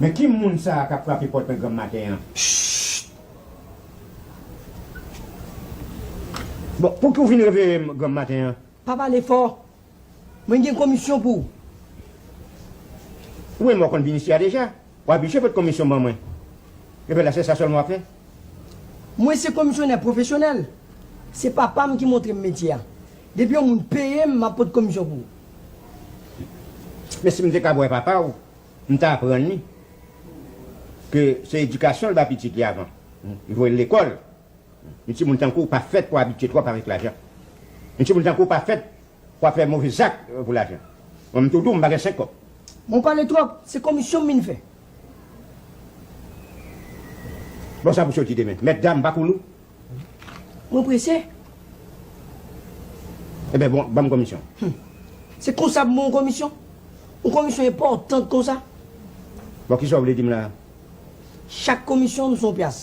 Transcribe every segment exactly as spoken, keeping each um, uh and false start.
Men ki moun sa a k ap frape pòt mwen granm maten an? Chut! Bon, pouki w vin reveye m granm maten an? Pa pale fò. Mwen gen komisyon pou ou. Ou menm w konn vin isi a deja. W abitye pot komisyon ban mwen. Epi la, se sa sèlman w ap fè? Mwen se komisyonè pwofesyonèl. Se papa m ki montre m metye a. Depi yon moun peye m, m ap pot komisyon pou ou. Men si m te ka wè papa w, m ta aprann li ke se edikasyon l ba pitit li avan. Li voye l lekòl. Yon timoun tankou w pa fèt pou abitye twòp avèk lajan. Yon timoun tankou w pa fèt pou ap fè move zak pou lajan. Mwen, m tou di w, m pa gen senk kòb. Bon, pale twòp, se komisyon m vin fè. Bon, sa pou soti demen. Mèt dam, pa koul ou? Mwen prese. Ebyen, bon, ban m komisyon. Hmm. Se konsa pou mwen yon komisyon? Yon komisyon enpòtan konsa? Bon, kisa w vle di m la? Chak komisyon m se yon pyas.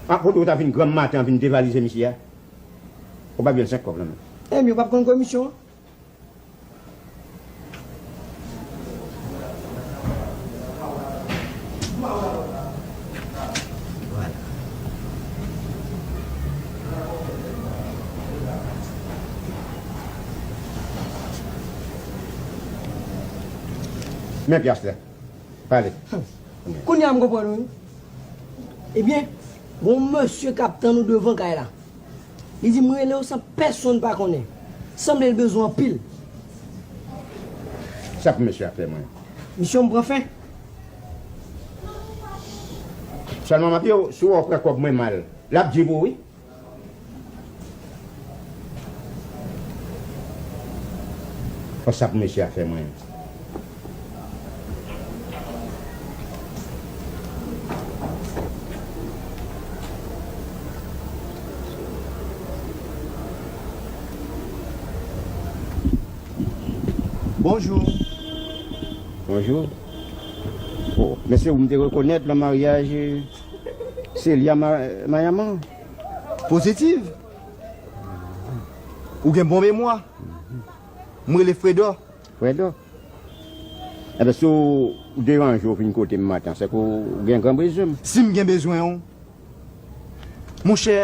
Ah, poutèt ou ta vin granm maten an vin devalize misye a? Ou pa gen senk kòb nan men. Ebyen, ou p ap konn komisyon an? Men pyas la. Pale. Kounye a m konprann ou wi. Ebyen, gon mesye k ap tann ou devan kay la. Li di m rele w san pèsonn pa konnen. Sanble l bezwen anpil. Sa pou mesye a fè mwen? Misyon m pran fen. Sèlman m ap di w, si w wè w pran kòb mwen mal, l ap di pou w wi. Fò sa pou mesye a fè mwen. Bonjou. Bonjou. Oh, mesye, ou m te rekonèt nan maryaj, eh, Celia Ma-, Mayaman. Pozitiv. Ou gen bon memwa. M rele Fredo. Fredo. Ebyen, si w deranje w vin kote m maten, se ke w gen gran bezwen m. Si m gen bezwen w, monchè,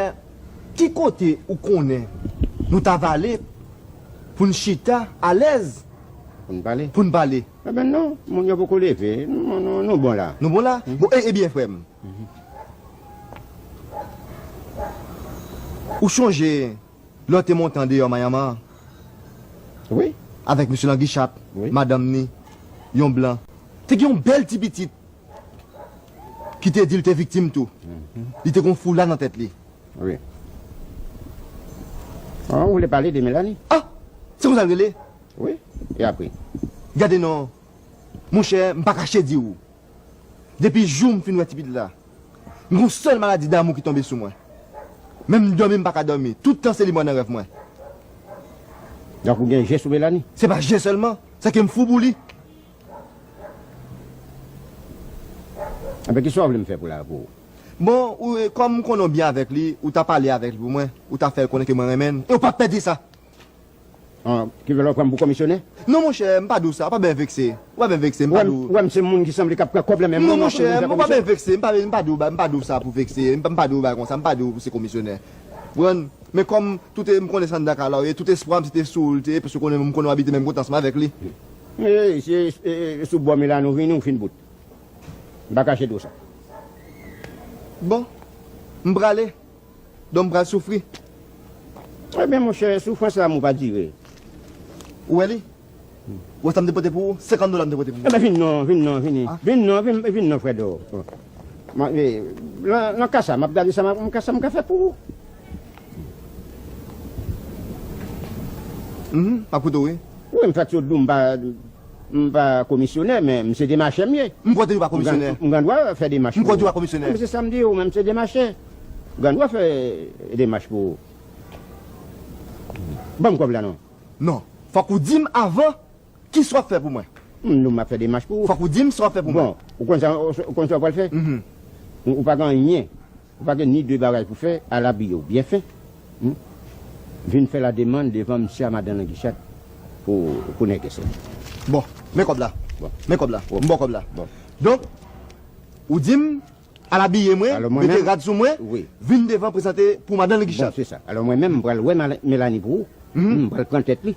ki kote ou konnen nou ta va ale pou n chita alèz? Pou n pale? Pou n pale. Ebyen, non, moun yo poko leve. Nou, nou, nou bon la. Nou bon la? Mhm. Bon, e, ebyen, frè m. Mhm. Ou chonje lè w te monte andeyò Mayanman an? Wi. Avèk mesye Langichat, wi, madanm ni, yon blan. Te gen yon bèl ti pitit ki te di l te viktim tou. Mhm. Li te gon foula nan tèt li. Wi. Ah, ou vle pale de Melanie? Ah! Se konsa l rele? Wi. E apre? Gade non. Monchè, m pa kache di w. Depi jou m fin wè ti pitit la, m gon sèl maladi damou ki tonbe sou mwen. Menm dòmi m pa ka dòmi. Tout tan se li m wè nan rèv mwen. Donk ou gen je sou Melanie? Se pa je sèlman, se ke m fou pou li. Enben, kisa w vle m fè pou la, pou ou? Bon, ou, kòm m konnen w byen avèk li, ou ta pale avèk li pou mwen, ou ta fè l konnen ke mwen renmen l, e ou p ap pèdi sa. Ah, ki vle w pran m pou komisyonè? Non, monchè, m pa di w sa, w pa byen vekse. W pa byen vekse, m pa di w. Ou wè m se moun ki sanble k ap pran kòb lan men moun. Non, monchè, m pa byen vekse, m pa, m pa di w, m pa di w sa pou vekse, m pa, m pa di w bagay konsa, m pa di w se komisyonè. Ou konprann? Men kòm tout, e, m konnen sa anndan kay la w ye, tout espwa m se te sou ou l te ye, paske w konnen m konnen w abite menm kote ansanm avèk li. E, se, e, e, sou bò Melanie w vini, w fin bout. M pa kache di w sa. Bon, m prale. Donk m pral soufri. Ebyen, monchè, soufrans la, mou pa dire. Ou wè li? Ou wè sa m te pote pou ou? Senkant dola m te pote pou ou. Ebyen, vin non, vin non, vini. Ah. Vin non, vin, vin non, Fredo. Ma, e, nan, nan ka sa, m ap gade sa, m ap, ka sa m ka fè pou ou. Mhm, m ap koute w, wi. Wi, m fèk sot di w, m pa, m pa komisyonè, men m se demachè m ye. M kwè w te di w pa komisyonè. M gen, m gen dwa fè demach pou ou. M kwè w te di w pa komisyonè. Men se sa m di w, men m se demachè. M gen dwa fè demach pou ou. Ban m kòb la non. Non. Fòk ou di m avan ki sa w ap fè pou mwen. M, non, m ap fè demach pou ou. Fòk ou di m sa w ap fè pou mwen. Bon, ou konn sa, ou konn sa w pral fè? Mhm. Ou, ou pa gen anyen. Ou pa gen ni de bagay pou fè, al abiye w byen fen. Hmm? Vin fè la demann devan msye a madan Langichat pou, pou nègès la. Bon, men kòb la. Bon. Men kòb la. Bon. M ba w kòb la. Bon. Donk, ou di m, al abiye mwen, mete rad sou mwen, vin devan prezante pou madan Langi Chat. Bon, se sa. Alò, mwen menm, m pral wè Mala-, Melanie pou ou. M pral pran tèt li.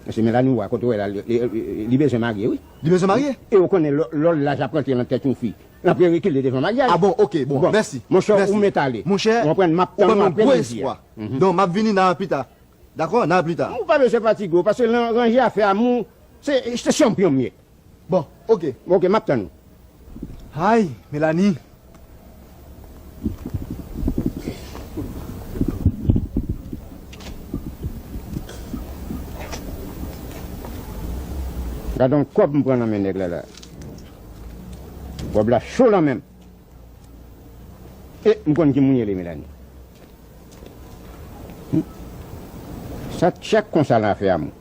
Paske Melanie, ou wè, kote w wè la, li, li, li bezwen marye, wi. Li bezwen marye? E ou konnen, lò, lò laj ap rantre nan tèt yon fi, l ap rekile devan maryaj. Ah bon, ok, bon, mèsi. Monchè, ou mèt ale. Monchè, ou konprann, m ap tann ou apre midi a. Donk, m ap vini nan pita. Dakò, nan pita. Ou pa bezwen fatige w, paske nan ranje afè a, m, se, se chanpyon m ye. Bon, ok. Ok, m ap tann ou. Ay, Melanie. Gade yon kòb m pran nan men nèg la la. Kòb la cho nan men m. E m konn ki moun ye li, Melanie. Sa tchèk konsa nan afè a, mwen.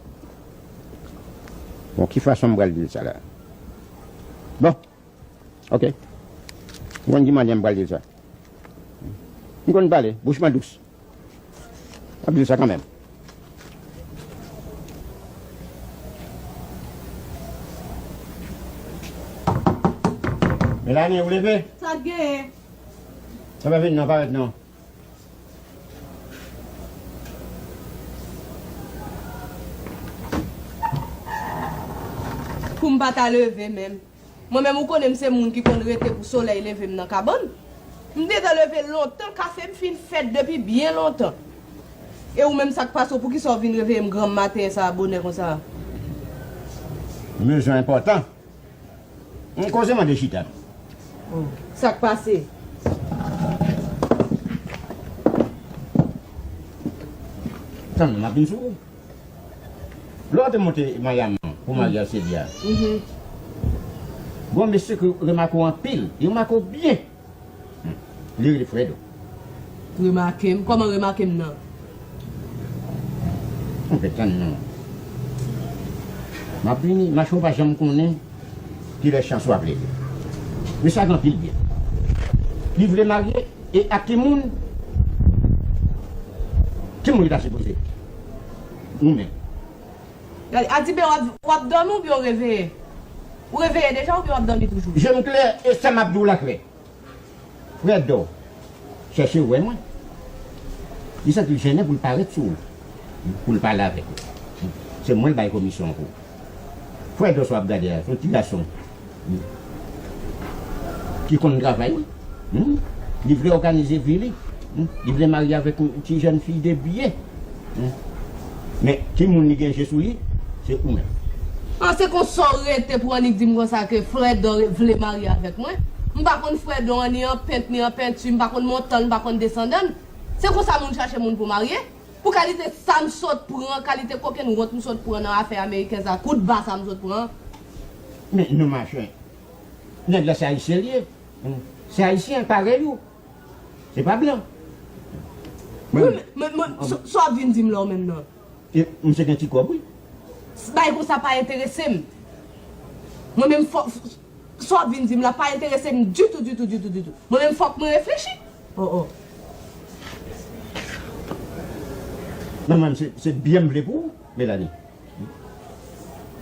Bon, ki fason m pral di l sa la? Bon, ok. M konn ki mannyè m pral di l sa. M konn pale, bouch mwen dous. M ap di l sa kanmenm. Melanie, ou leve? Sa k genyen? Sa pa vin non, parèt non. Pou m pa ta leve menm. Mwen menm, ou konnen m se moun ki konn rete pou solèy leve m nan kabann. M deja leve lontan, kafe m fin fèt depi byen lontan. E ou menm, sa k pase w, poukisa w vin reveye m granm maten sa a bonè konsa? M bezwen enpòtan. M koze mande chita. Oh, sa k pase? Tann, m ap vin sou ou. Lè w te monte Miami pou maryaj Celia, gon mesye ki remake w anpil, li remake w byen. Li rele Fredo. Remake m? Kòman remake m nan? Ou fè tann non. M ap vini, mache w pa janm konnen kilè chans w ap leve. Mesye a gen anpil byen. Li vle marye e ak ki moun? Ki moun li ta sipoze? Ou menm. Gade, Adibe, w ap, w ap dòmi oubyen w reveye? Ou reveye deja oubyen w ap dòmi toujou? Je m klè e sa m ap di w la klè. Frè Dò chèche wè mwen. Li santi l jennen pou l parèt sou ou, pou l pale avèk ou. Se mwen l bay komisyon an pou ou. Frè Dò sa w ap gade a, se yon ti gason ki konn travay, wi. Hmm? Li vle òganize vi li. Hmm? Li vle marye avèk yon ti jèn fi de byen. Hmm? Men, ki moun li gen je sou li, se ou menm. An, se konsa w rete pou annik di m konsa ke Frè Dò vle marye avèk mwen? M pa konn Frè Dò an, ni an pent, ni an penti, m pa konn montan l, m pa konn desandan l. Se konsa moun chache moun pou marye? Pou kalite sa m sot pran, kalite kokenn wont m sot pran nan afè ameriken sa, kout ba sa m sot pran. Men non, machè. Nèg la se ayisyen li ye. Se ayisyen parèy ou. Se pa blan. Wi, men, men, men, sa, sa w ap vin di m la w menm nan? E, misye gen ti kòb, wi. Bagay konsa pa enterese m. Mwen menm, fò, sa w ap vin di m la pa enterese m ditou, ditou, ditou, ditou. Mwen menm, fòk mwen reflechi. Oh, oh. Non, mwen, se, se byen m vle pou ou, Melanie.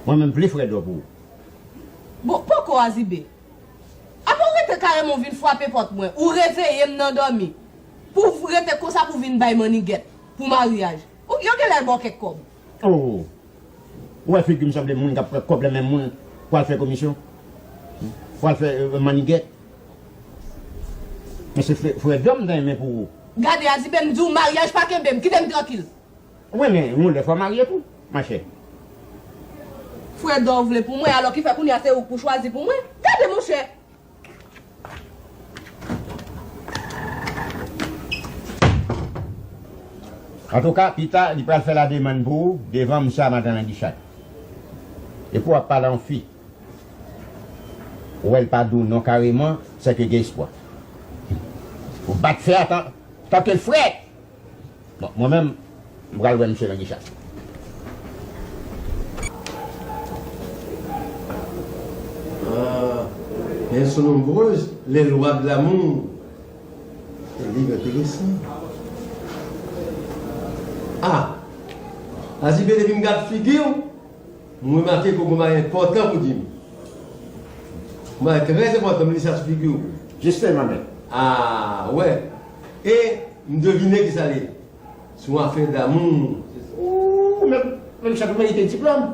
Mwen menm, vle Frè Dò pou ou. Bon, poko, Azibe. Apa w rete kareman w vin frape pòt mwen, ou reveye m nan dòmi, pou w rete konsa pou w vin bay mannigèt pou maryaj. Ou, yo genlè ba w kèk kòb. Oh! Ou wè figi m sanble moun k ap pran kòb nan men moun pou al fè komisyon? Pou al fè, euh, mannigèt? Men se Frè, Frè Dò m ta renmen pou ou. Gade, Adibe, m di w, maryaj pa kenbe m, kite m trankil. Ou renmen yon lè fò marye tou, machè. Frè Dò w vle pou mwen, alò ki fè kounye a se ou k pou chwazi pou mwen? Gade, monchè! Antouka, pita, li pral fè lademann pou ou devan misye a, madan Langi Chat. Epi w ap pale a yon fi. Ou wè l pa di w non kareman, sèke gen espwa. Ou bat fè a tan, tanke l frèt. Bon, mwen menm, m pral wè misye Langi Chat. Ah, un nombreux, les lois de l'amour. Yon liv enteresan. Ah! Azibe, depi m gad figi w, m remake ke w gen bagay enpòtan pou di m. Bagay trè enpòtan, m li sa sou figi w. Jistèman, mèt. Ah, wè. E m devine ki sa l ye. Se yon afè damou. Ou, mèt, mèt, sa pou merite diplòm.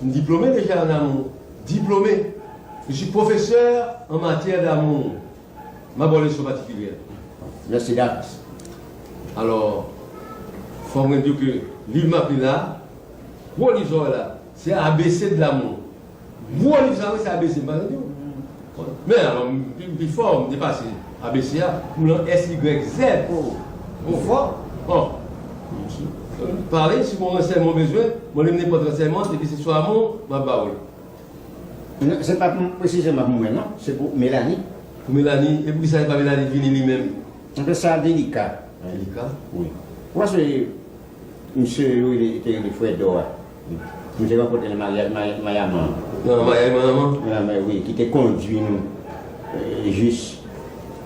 M diplome deja an damou. Diplome. Je suis professeur en matière d'amour. M ap ba w leson patikilye. Mèsi davans. Alò, fò mwen di w ke liv m ap li la, gwo liv sa w wè la, se A B C de l'amour. Gwo liv sa wi, se A B C, m pa tande w. Men alò, m pi, m pi fò, m depase A B C a, m nan S Y Z. Ou fò? Bon. Pale, si gon ransèyman w bezwen, mande m nenpòt ransèyman, depi se sou amou, m ap ba w li. Non, se pa pou, presizeman pou mwen, non. Se pou Melanie. Pou Melanie? E poukisa se pa Melanie ki vini li menm? Anfen, sa delika. Delika? Wi. Ou wè se misye yo rele, te rele Frè Dò a. Nou te rankontre nan maryaj May-, Mayaman. Nan maryaj Mayaman? Mayaman, wi, ki te kondui nou, eh, jis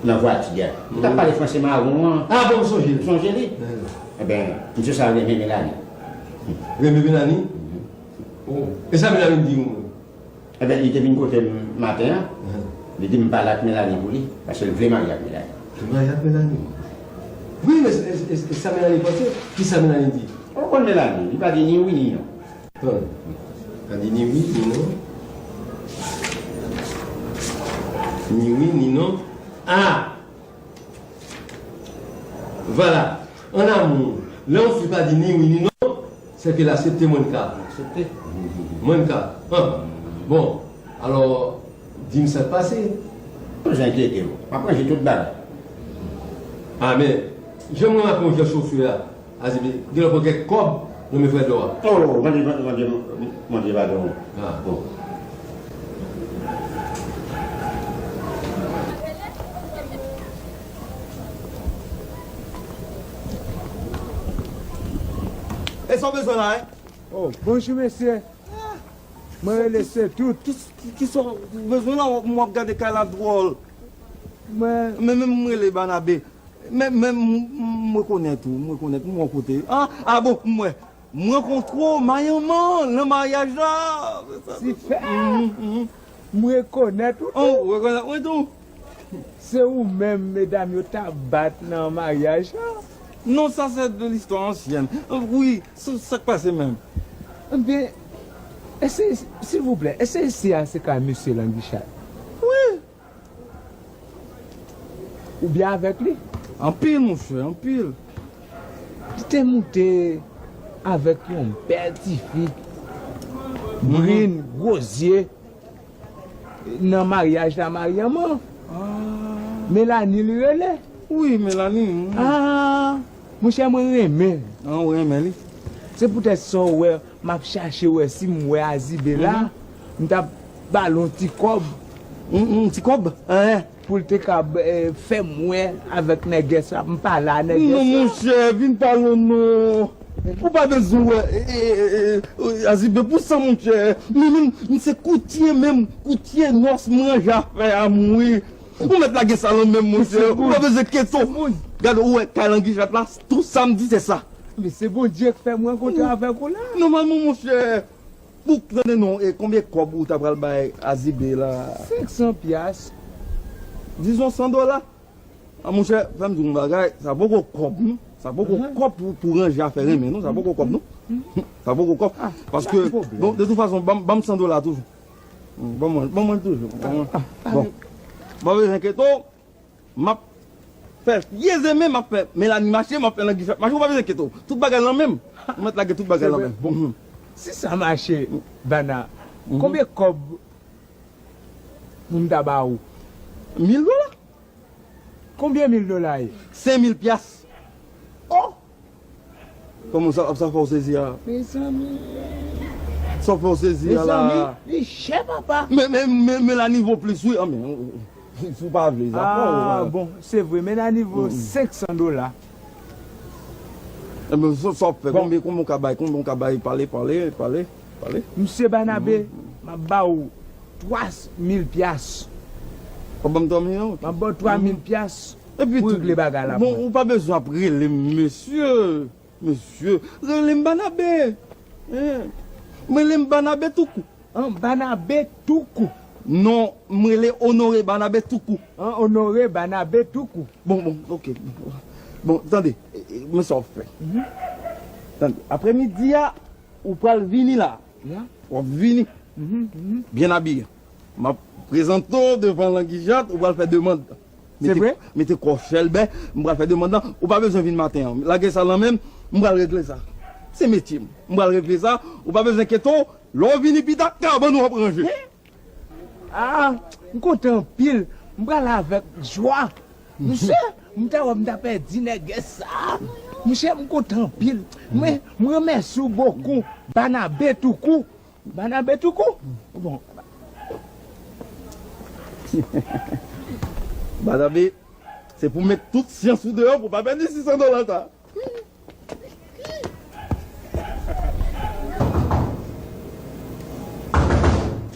nan vwati a. Nou t ap pale franse mawon an. Ah, bon, m sonje li. Ou sonje li? Enben, misye sa renmen Melanie. Renmen Melanie? Oh. E sa Melanie di w? Enben, li te vin kote m maten an. Li di m pale ak Melanie pou li, paske l vle marye ak Melanie. Li marye ak Melanie? Wi, men e, e, e, e sa Melanie panse? Ki sa Melanie di? Ou konn Melanie, li pa di ni wi ni non. Tann. Pa di ni wi ni non. Ni wi ni non. Ah! Vwala. An amou, lè yon fi pa di ni wi ni non, se ke l aksepte mwen ka. Aksepte. Mwen ka. An. Bon, alò, di m sa k pase. Pa enkyete w. M ap ranje tout bagay. A, men, jan mwen remake yon jan chofè a, Azibe, gen lè pran kèk kòb nan men frè Dò a. Oh, mande, mande, mande, mande padon. Ah. Bon. E sa w bezwen la, en? Oh, bonjou, mesye. Mwen rele Setout. Ki, ki, ki sa w bezwen la? M ap gade kay la dwòl. Mwen. Men, men m rele Banabe. Men, men m, m rekonèt ou, m rekonèt ou, m wè w kote. Ah, ah bon, m wè. M rankontre w, Mayanman, nan maryaj la. Sipè! Mhm, mhm. M rekonèt ou tou. Oh, ou rekonèt mwen tou? Se ou menm medam yo t ap bat nan maryaj la? Non, sa se de listwa ansyèn. Wi, sa, sa k pase menm? Ebyen, èske, silvouplè, èske isi a se kay mesye Langichat? Wi. Ou byen avèk li? Anpil, monchè, anpil. Li te moute avèk yon bèl tifi, brin, gwo zye, nan maryaj la, Mayanman. Ah. Melanie li rele. Wi, Melanie. Ah, monchè, mwen renmen. Ah, ou renmen li? Se poutèt sa w wè m ap chache wè si m wè Azibe la, m t ap ba l yon ti kòb. Yon, yon ti kòb? Enhen. Pou l te kab, eh, fè m wè avèk nègès la, m pale a nègès la. Non, monchè, vin pale w non. Ou pa bezwen wè, eh, eh, eh, eh, Azibe pou sa, monchè. Mwen menm, m se koutye menm, koutye nòs, m ranje afè a m, wi. Ou mèt lage sa nan men m, monchè. Ou pa bezwen enkyete w. Gade, ou wè kay Langichat la, tout sa m di se sa. Men se Bondye k fè m rankontre avèk ou la. Nòmalman, monchè, pou tande non, e konbyen kòb ou ta pral bay Azibe la? Senk san pyas. Dizon san dola. A, monchè, fè m di w yon bagay, sa poko kòb, non. Sa poko kòb pou, pou ranje afè renmen, non. Sa poko kòb, non. Sa poko kòb. Paske, bon, de tout fason, ban m, ban m san dola toujou. Ban mwen, ban mwen l toujou. Ban mwen. Bon. Bon, pa bezwen enkyete w. M ap fè pye zemen, m ap fè Melanie mache, m ap fè Langichat mache, ou pa bezwen enkyete w. Tout bagay nan men m. Ou mèt lage tout bagay nan men m. Bon, si sa mache, Bana, konbyen kòb pou m ta ba ou? Mil dola. Konbyen mil dola ye? Senk mil pyas. Oh! Kòman sa, sa fè w sezi a? Mezanmi. Sa fè w sezi a la? Mezanmi, li chè, papa. Men, men, men, Melanie vo plis, wi. Ah, men, si w pa vle, sa fè w, ah, bon, se vre, Melanie vo senk san dola. Enben, sa, sa w ap fè? Konbyen, konbyen w ka bay? Konbyen w ka bay? Pale, pale, pale, pale. Misye Banabe, m ap ba w twa mil pyas. W ap ban m twa mil, non? M ap ba w twa mil pyas. Epi pou regle bagay la. Bon, ou pa bezwen ap rele m mesye. Mesye, rele m Banabe. Hein? Rele m Banabe toukou. An, Banabe toukou. Non, m rele Onore Banabe Toukou. An, Onore Banabe Toukou. Bon, bon, ok. Bon, tande, e, e, men sa w ap fè. Tande, aprèmidi a, ou pral vini la. Ya. W ap vini. Byen abiye. M ap prezante w devan Langijat, ou pral fè demann. Se vre? Mete kò w chèlbè, m pral fè demann nan. Ou pa bezwen vin maten an. Lage sa nan men m, m pral regle sa. Se metye m. M pral regle sa. Ou pa bezwen enkyete w. Lè w vini pita, kabann ou ap ranje. Ah, m kontan anpil. M pral avèk jwa. Monchè, m ta wè m ta pèdi nègès sa. Monchè, m kontan anpil. Mwen, m remèsye w bokou. Banabe Toukou. Banabe Toukou. Bon. Banabe, se pou met tout syans ou deyò pou pa pèdi sis san dola sa.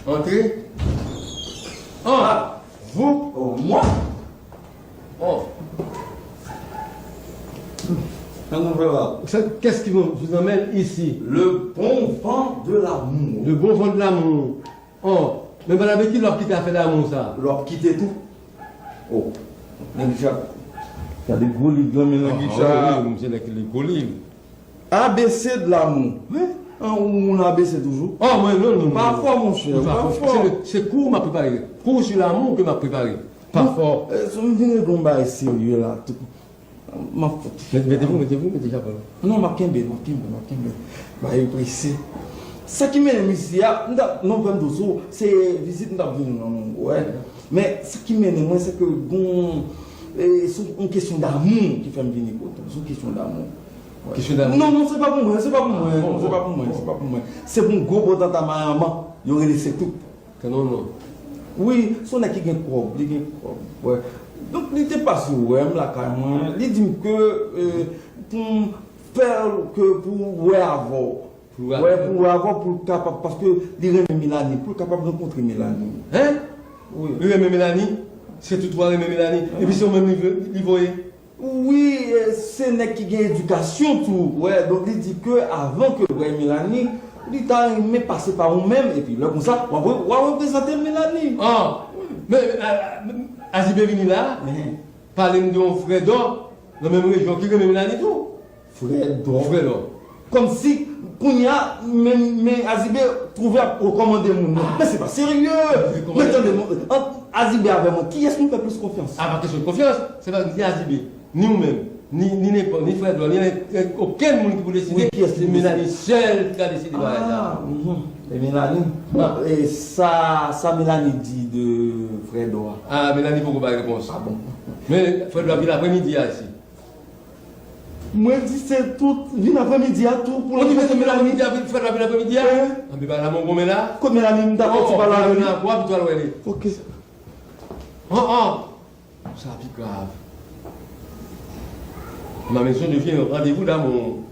Antre. Ah, vous? Oh, moi? Oh. Comment ça va? C'est, qu'est-ce qui vous, vous amène ici? Le bon vent de l'amour. Le bon vent de l'amour. Oh, men bann abiti lè w ap kite afè damou sa. Lè w ap kite tou. Oh, nèg Jap. Gade gwo liv nan men nèg Jap. Ah, wi, misye nèg ki li gwo liv. A B C de l'amour. Wi. An, ou moun A B C toujou? Oh, mwen, non, non, non. Pa fò, monchè, pa fò. Se, se kou m ap prepare. Kou sur l'amour ke m ap prepare. Pa fò. Eh, si m vin regle yon bagay serye la, tout. M ap fout. Met-, mete vou, mete vou, mete chapo. Non, m ap kenbe, m ap kenbe, m ap kenbe. Bagay yo prese. Sa ki mennen m isi a, m t ap, non, fè m di w, se vizit m t ap vin rann ou, wè. Men, sa ki mennen mwen, se ke gon, eh, se yon kesyon damou ki fè m vini kote w. Se yon kesyon damou. Wè. Kesyon damou? Non, non, se pa pou mwen, se pa pou mwen, non, se pa pou mwen, se pa pou mwen. Se pou yon gwo potanta mayanman, yo rele Setout. Ka non, non. Wi, se yon nèg ki gen kòb, li gen kòb. Wè. Donk, li te pase wè m lakay mwen. Li di m ke, eh, pou m fè ke pou wè avè w. Pou wè avè w. Wè, pou wè avè w, pou l kapab, paske li renmen Melanie, pou l kapab rankontre Melanie. Hein? Wi. Li renmen Melanie? Setout renmen Melanie? Epi se ou menm li vle, li voye? Wi, eh, se nèg ki gen edikasyon tou. Wè, donk li di ke avan ke l wè Melanie, li ta renmen pase pa ou menm, epi lè konsa, w ap re-, w ap reprezante Melanie. Ah, men, ah, men, Azibe vini la, pale m de yon frè Dò nan menm rejyon ki renmen Melanie tou. Frè Dò. Frè Dò. Kòmsi, kounye a, men, men Azibe twouve ap rekòmande moun nan. Men se pa serye. Men tande, non, ant Azibe avè mwen, kiyès nou fè plis konfyans? A, pa kesyon konfyans, se pa ni Azibe, ni ou menm, ni, ni nenpòt, ni frè Dò, ni, ni okenn moun ki pou deside, se Melanie sèl ki ka deside bagay sa. Ah, mhm. E Melanie? Bon, e sa, sa Melanie di de frè Dò a? Ah, Melanie poko bay repons. Ah bon? Men frè Dò ap vin aprèmidi a isi. Mwen di Setout vin aprèmidi a tou pou l rankontre Melanie. Aprèmidi a, frè Dò ap vin aprèmidi a? Wi. Anpi pa la mwen gonmen la. Kot Melanie? M dakò ti pale avè li. Nan kwa pito al wè li. Ok. An, an. Sa pi grav. Ma maison devient un rendez-vous d'amour.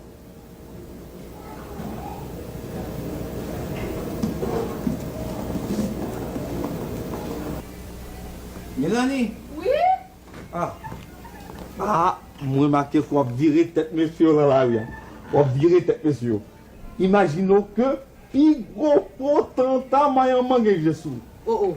Melanie. Wi? Ah. Ah, m remake w ap vire tèt mesye yo nan lari a. W ap vire tèt mesye yo. Imajine w ke pi gwo potanta mayanman gen je sou. Oh, oh.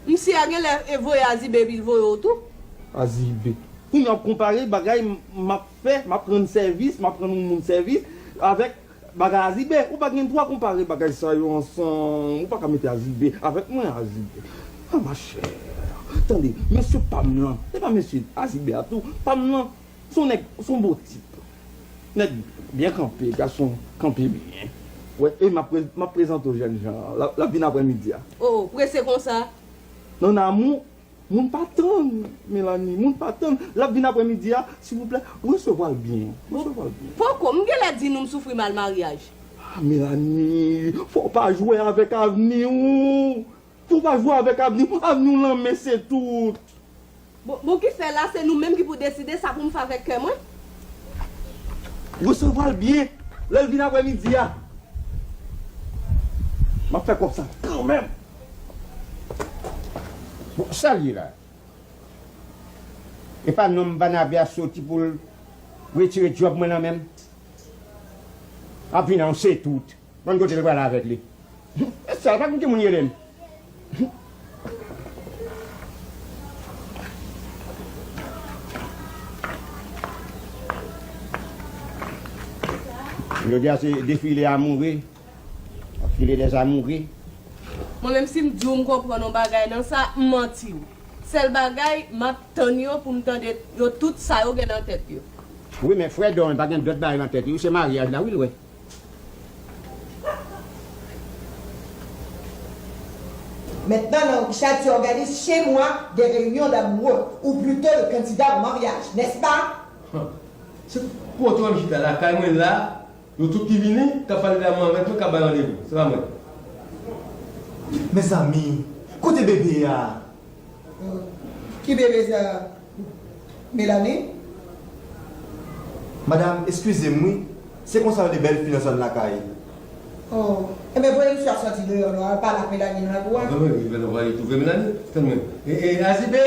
Misye a genlè e voye Azibe epi l voye w tou. Azibe. Kounye a w ap konpare bagay m, m ap fè, m ap rann sèvis, m ap rann yon moun sèvis avèk bagay Azibe. Ou pa gen dwa konpare bagay sa yo ansanm. Ou pa ka mete Azibe avèk mwen, Azibe. Ah, ma chère. Tande, mesye pa m lan, se pa mesye Azibe a tou. Pa m lan, se yon nèg, se yon bo tip. Nèg byen kanpe, gason kanpe byen. Wè, e m ap pre-, m ap prezante w jèn jan an. L ap, l ap vin aprèmidi a. Oh, prese konsa? Nan amou, moun pa tann, Melanie, moun pa tann. L ap vin aprèmidi a, silvouplè, resevwa l byen. Resevwa l byen. Poko, m genlè di nou m soufri mal maryaj. Ah, Melanie, fò w pa jwe avèk avni w. Fò w pa jwe avèk avni w. Avni w nan men Setout. Bon, bon, ki fè la, se nou menm ki pou deside sa pou m fè avèk kè mwen? Resevwa l byen, lè l vin aprèmidi a. M ap fè kòb sa kanmenm. Bon, sa l ye la? E pa nonm Banabe a soti pou l retire djòb mwen nan men m? Ap vin a yon Setout. Bann kote l pral avèk li. E sa, pa konn ki moun rele m. Jodi a se defile amoure, defile des amoureux. Mwen menm si m di w m konprann yon bagay nan sa, m manti w. Sèl bagay, m ap tann yo pou m tande yo tout sa yo gen nan tèt yo. Wi, men Frèdò menm pa gen dòt bagay nan tèt li, se maryaj la wi l wè. Maintenant, non, Richard, tu organises chez moi des réunions d'amoureux, ou plutôt de candidats au mariage, n'est-ce pas? Se kote w ap chita lakay mwen la, yo tout ki vini, k ap pale damou avèk mwen, k ap bay randevou. Se pa mwen. Mezanmi, kote bebe a? Ki bebe sa? Melanie? Madanm, eskize m wi. Se konsa yo de bèl fi nan zòn lakay. Oh, enben voye misye al sòti deyò non, al pale ak Melanie nan lakou a. Anben mwen rive la, mwen ale twouve Melanie. Tann mwen. E, e, Azibe!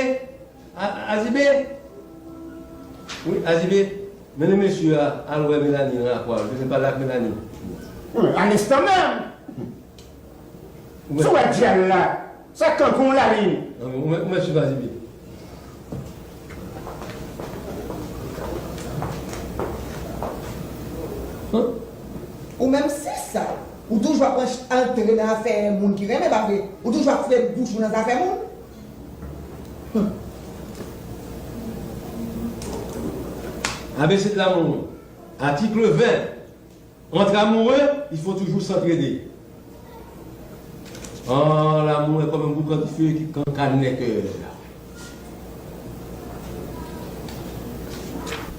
A, Azibe! Wi, Azibe, mennen mesye a al wè Melanie nan lakou a, l bezwen pale ak Melanie. Wi, a lenstan menm! Ou wè dyal la, sa kankou yon lalin. Ou mèt, ou mèt swiv Azibe. Ou menm se sa, ou toujou ap antre nan afè moun ki renmen, pa vre? Ou toujou ap foure bouch ou nan zafè moun. A B C de l'amour, article vingt. Entre amoureux, il faut toujours s'entraider. Ah, l'amour est comme un boucan de feu qui cancane les cœurs.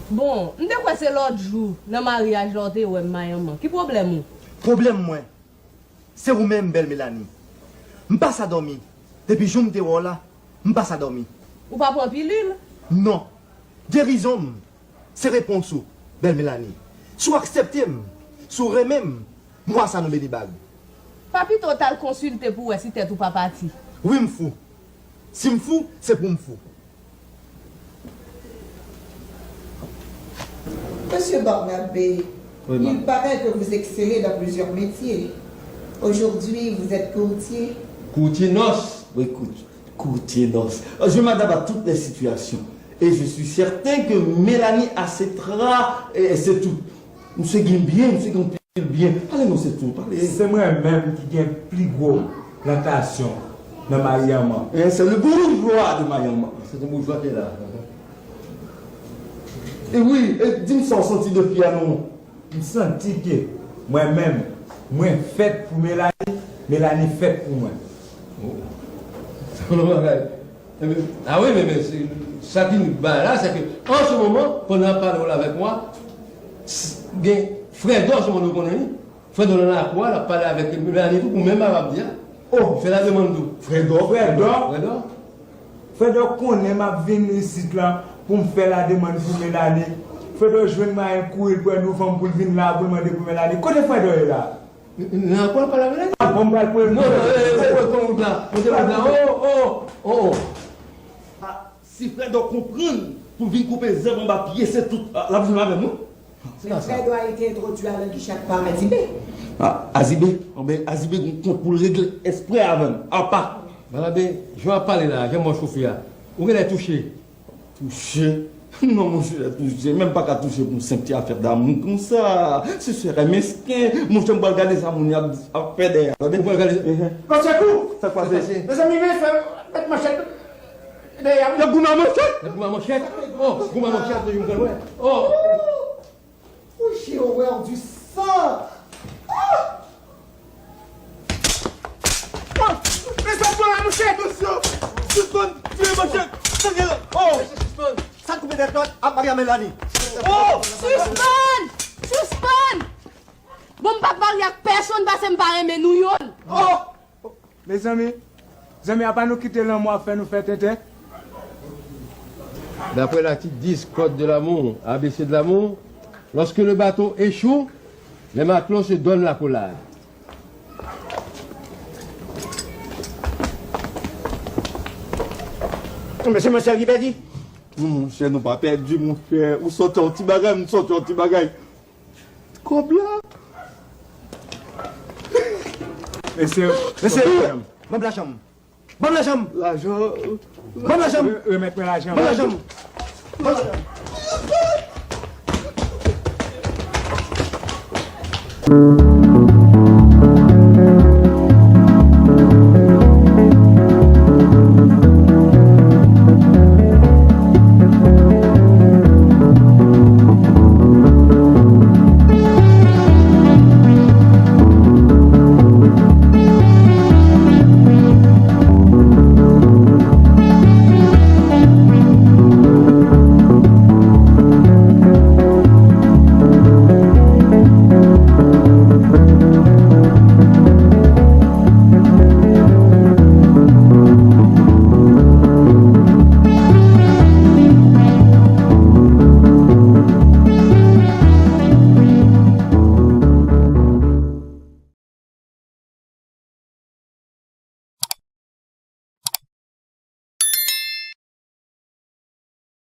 Bon, m te kwè se lòt jou nan maryaj la w te wè m mayanman. Ki pwoblèm ou? Pwoblèm mwen, se ou menm, bèl Melanie. M pa sa dòmi. Depi jou m te wè w la, m pa sa dòmi. Ou pa pran pilil? Non. Gerizon m se repons ou, bèl Melanie. Si w aksepte m, si w renmen m, mwa sa nou beni bag. Pa pito w t al konsilte pou w wè si tèt ou pa pati? Wi, m fou. Si m fou, se pou m fou. Monsieur Barnabé, il paraît que vous excellez dans plusieurs métiers. Aujourd'hui, vous êtes courtier. Courtier noce. Oui, courtier, courtier noce. Je m'adapte à toutes les situations. Et je suis certain que Mélanie a ses traits et ses tout. Misye gen byen, misye gen yon pil byen. Pale non, se tou, pale. Se mwen menm ki gen pli gwo plantasyon nan Mayanman. Eh, c'est le bourgeois de Mayanman. Se yon boujwa ki la. E wi, e di m sa w santi de fi a non. M santi ke mwen menm, mwen fèt pou Melanie, Melanie fèt pou mwen. Oh. Sa yon bagay. Enben, ah wi, men, men, se, sa ki bay la, se ke, an se moman, pandan w ap pale w la avèk mwen, s-, gen Frèdò, se moun ou konnen li. Frèdò nan lakou a, l ap pale avèk Melanie tou, ou menm ap di a. Oh, fè la demann tou. Frèdò? Frèdò? Frèdò? Frèdò konnen m ap vin isit la pou m fè la demann pou Melanie. Frèdò jwenn mwayen kouri l pran nouvan pou l vin la, pou l mande pou Melanie. Kote Frèdò ye la? Nan lakou a pale avè l. Ah, bon, m pral pran. Non, non, eh, eh, eh, pran wout la. Monte wout la. Oh, oh, oh, oh. Ah, si Frèdò konprann pou vin koupe zèb anba pye, se tout. Ah, l ap jwenn avè m, wi. Se pa sa. Frèdò a été introduit à Languichak par Azibé. Ah, Azibé, anben, Azibé gon kont pou l regle eksprè avè m. Apa. Banabe, jan w ap pale la, jan mò chofe a. Ou genlè touche. Touche? Non, monchè, touche. Menm pa ka touche pou yon senp ti afè damou konsa. Se sere mesken. Monchè, m pral gade sa moun yo ap, ap fè dèyè a. Tande? Ou pral gade? Ehe. Sekou! Sa k pase? Sa k pase? Mezanmi, men fè, met manchèt dèyè a, wi. Y ap goumen a manchèt? Y ap goumen a manchèt? Oh, goumen a manchèt, nou jwenn wè. Oh! Fouchi horreur du sang! Ah! Ah! Men sa pran la, monchè! Attention! Sispann tire manchèt! Sa gen la? Oh! Sa koupe tèt lòt ap marye a Melanie. Oh! Sispann! Sispann! Bon, m p ap marye ak pèsonn paske m pa renmen nou youn. Oh! Mezanmi, zanmi a pa nou kite lanmou ap fè nou fè tenten. D'après l'article dix, Code de l'amour, A B C de l'amour, lorsque le bateau échoue, les matelots se donnent l'accolade. Mesye, monchè, ki pèdi? Monchè, nou pa pèdi, monchè. Ou sòti yon ti bagay, m sòti yon ti bagay. Kòb la. Mesye, mesye, ban m lajan m. Ban m lajan m. Lajan. Ban m lajan m. Re-, remèt mwen lajan m. Ban m lajan m. Ban m lajan m.